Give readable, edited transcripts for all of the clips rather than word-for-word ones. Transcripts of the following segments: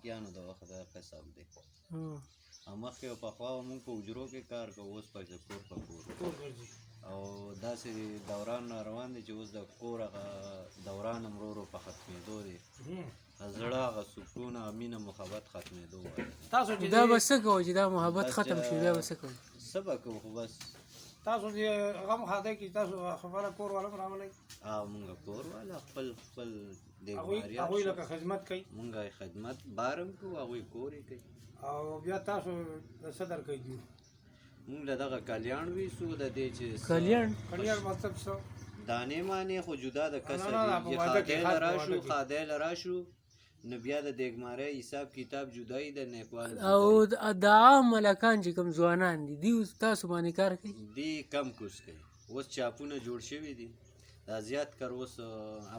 ملکیانو د وخت د قسم دی. او مخکې او پخوا به موږ په حجرو کې کار کوو، اوس پکې کور په کور کور ګرځي. او داسې دوران را روان دی چې اوس د کور هغه دوران هم ورو ورو په ختمېدو دی. زړه هغه سکون، هغه مینه محبت ختمېدو والا دی. تاسو چې دا به څه کوو چې دا محبت بس ختم شي، بیا به څه کوو؟ څه به کوو، خو بس تاسو چې غم خاده کې تاسو خپله کور والا هم راولئ. هغه مونږ کور والا خپل خپل هغوی دیګماریان هغوی شو. لکه خدمت کوي. مونږ یې خدمت بارم کوو، هغوی کور یې کوي. او بیا تاسو د څه درکوي دیو؟ مونږ له دغه کلیان ویسو د دې چې کلیان؟ کلیان مطلب څه؟ دانې مانې خو جدا د کسر نه، نه، دي. په چې واده کې، ښادۍ خاص له په راشو، واده کې. ښادۍ له راشو نو بیا د دیګمارۍ حساب کتاب جدایي د نیکوالو او جدایي. د عام ملکان چې کوم ځوانان دي، دوی اوس تاسو باندې کار کوي؟ دی کم کوس کوي. اوس چاپونه جوړ شوي دي، دا زیات کر اوس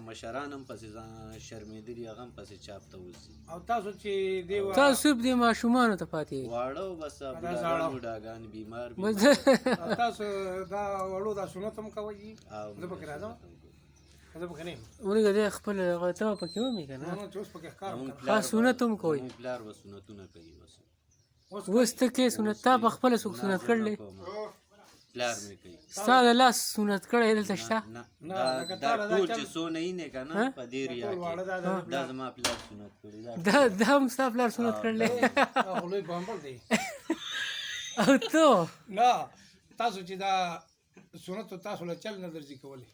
مشران هم پسې ځان شرمېدلي، هغه هم پسې چاپ ته وځي. او تاسو چې دی تاسو صرف دې ماشومانو ته پاتې یئ؟ واړه او بس دا بوډاګان زاړه. بوډاګان بیمار بس. بیمار. او تاسو دا وړو دا سنت هم کوئ؟ او زه پکې راځم، زه پکې نه یم. ولې دې خپل هغه ته پکې ومې که نه نه؟ نه، چې اوس پکې ښکار زموږ وکړه. پلار ها، سنت هم کوئ؟ زموږ پلار به سنتونه کوي بس. اوس اوس ته کې سنت؟ تا په خپله څوک نه، سنت زه نه کړلی؟ کوم. پلار مې کوي. ستا د لاس سنت کړی دلته شته؟ نه. نه، دا لکه دا تا له دا ټول چل- چې څونه یې نه که نه ها؟ په دې ریا ټول واړه کې دا د دا زما پلار سنت کړی دا. دا هم ستا پلار سنت کړلی؟ دا خو لوی بمبل دی. او ته؟ نه، تاسو چې دا سنت تاسو له چل نه درځي کولی؟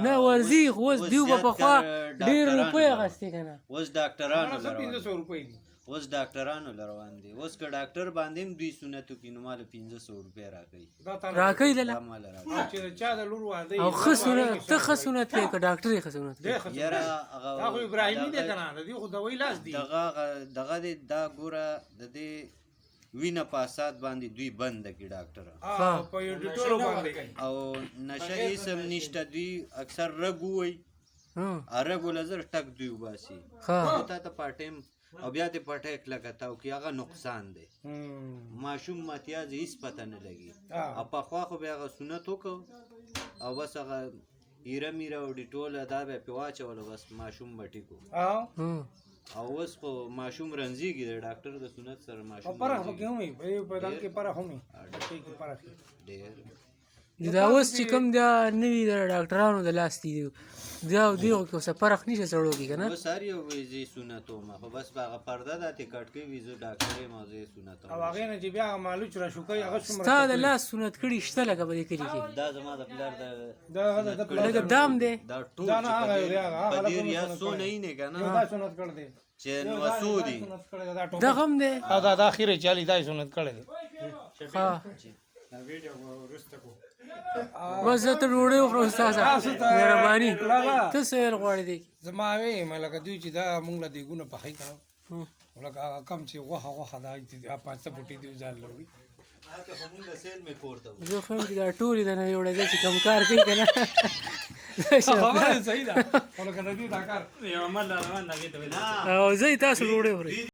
نه ورځي، خو اوس دیو به زیات پخوا کر ډېر ډاکټرانو روپۍ له- اخیستې که نه؟ اوس ډاکټرانو نه، له څه روان 500 روپۍ دي. اوس ډاکټرانو له روان دي. اوس که ډاکټر باندې هم دوی سنتو کې نو ماله 500 روپۍ راکوي. دا تا راکوي دله؟ دا ماله راکوي. او چې د چا د لور واده او ښه سنت ته ښه سنت کوې که ډاکټر یې ښه سنت کوي؟ دی ښه سنت. یاره هغه دا خو ابراهیمي دی دغه- که نه، د دې خو دوی لاس دی. دغه دغه دی، دا ګوره د دې وینه په اساد باندې دوی بنده کړي ډاکټر. په یو ډیټولو باندې. او نشه هیڅ هم نشته. دوی اکثر رګ ووایي، رګ له زر ټک دوی وباسي. ښه. او تا ته پاټیم او بیا دې پټی کلکه تاو کړي، هغه نقصان دی. ماشوم متیاز هیڅ پته نه لګي. او پخوا خو بیا هغه سنت وکړو او بس هغه ایره میره او ډیټول دا به یې پې واچوله، بس ماشوم به ټیک و. او اوس خو ماشوم رنځېږي د ډاکټر د سنت سره. او ماشوم پرخ رنځېږي. پکې هم وي، په دې په دغه کې پرخ هم وي، پکې کې پرخ وي. ډېر. دا اوس چې کوم دا نوي د ډاکټرانو د لاس دي، دا او دی خو څه فرق نشته سړو کې که نه؟ اوس هر یو وایي زه یې سنتوم، خو بس په هغه پرده داسې کټ کوي، زه ډاکټر یم او زه یې سنتوم. او هغې نه چې بیا هغه مالوچ را شو کوي، هغه څومره ستا د تکلیف. لاس سنت کړي شته لکه په دې کلي کې؟ دا زما د پلار د دا هغه د سنت پلار کړی. لکه دام دی. دا ټول دا نه چې په هغه دې- دی، هغه په هغه دې لکه ریا سنت څونه کړی. یې نه که یو نه دا سنت کړی دی، چې یو دا نوسو دا دي. سنت کړی دی، دا ټوپک. دغه هم دی. او دا دا اخیری چې علي دا یې سنت کړی دی. ښه، بس زه ته ډوډۍ وخورم استاذه. تاسو ته- مهرباني. لا، لا. ته څه ویل غواړې دې؟ زما وی مې لکه دوی چې دا مونږ له دیګونه پخوي که نه، لکه هغه کم چې غوښه غوښه دا چې دا پاڅه بوټي دی ځان لوړي. هلته خو مونږ د سیل مې کور ته وو. زه خو چې دا ټولې د نه وړې چې کوم کار کوي که نه؟ خبره دې صحیح ده، خو لکه د دې دا کار نه. او زه تاسو ډوډۍ خورئ.